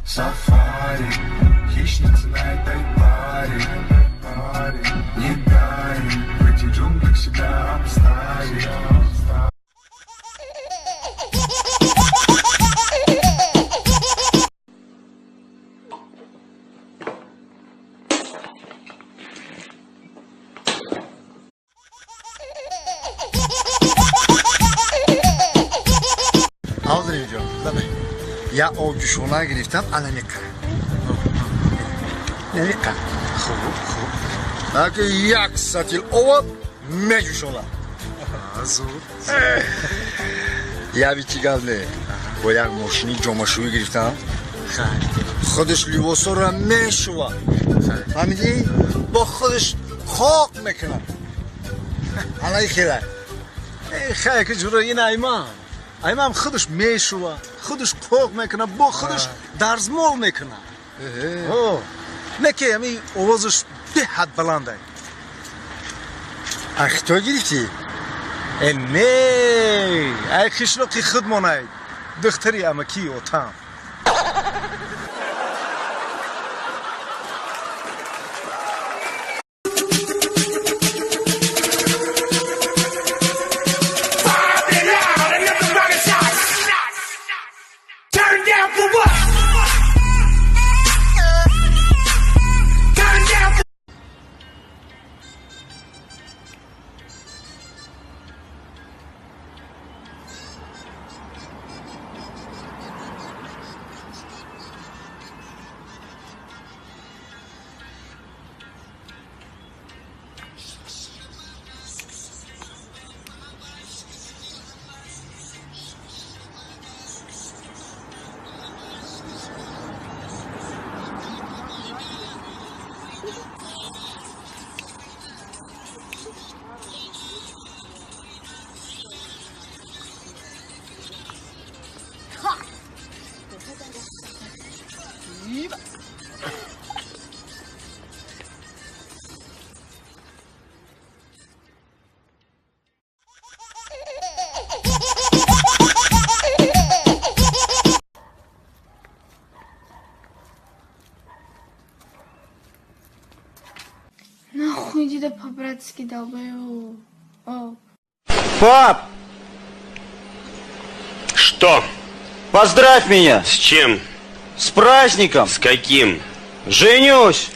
Сафари, хищницы на этой паре, паре. Не дарим в этих джунглях себя обставить. Ҳозир, я обҷӯшона гирифтам, анамиқа намиқа. Хуб, хуб. Аки як сатил ова меҷӯшона. Зуд. Яви чӣ гап не, бо як мошини ҷомашӯӣ гирифтам, худаш либосоро мешува, фаҳмидӣ, бо худаш хок мекунад, анаи хела. Хай, ки ҷура ин айман, айман худаш мешува, худаш қоқ мекунад, бо худаш дарзмол мекунад. Не ки ами овозаш беҳад баландай. Ах, то гирифтӣ? Э, не, ай қишлоқи худмонай, духтари амакии отам. Turn down for what? Turn down for Нахуй иди да по-братски, долбоёб. О. Пап! Что? Поздравь меня! С чем? С праздником! С каким? Женюсь!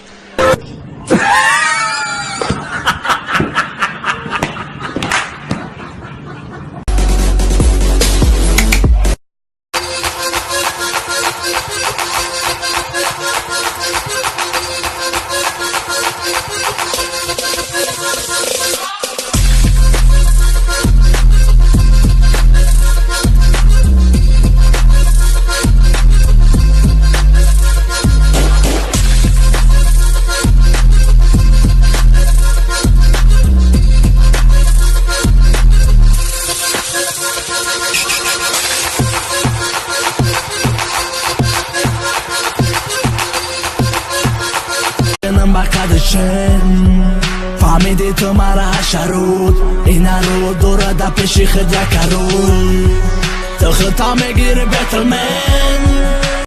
Ба қадшен фаҳмиди ту мара ҳашаруд инаруд дора да пеши худ якаруд ту худта мегири бетлмен.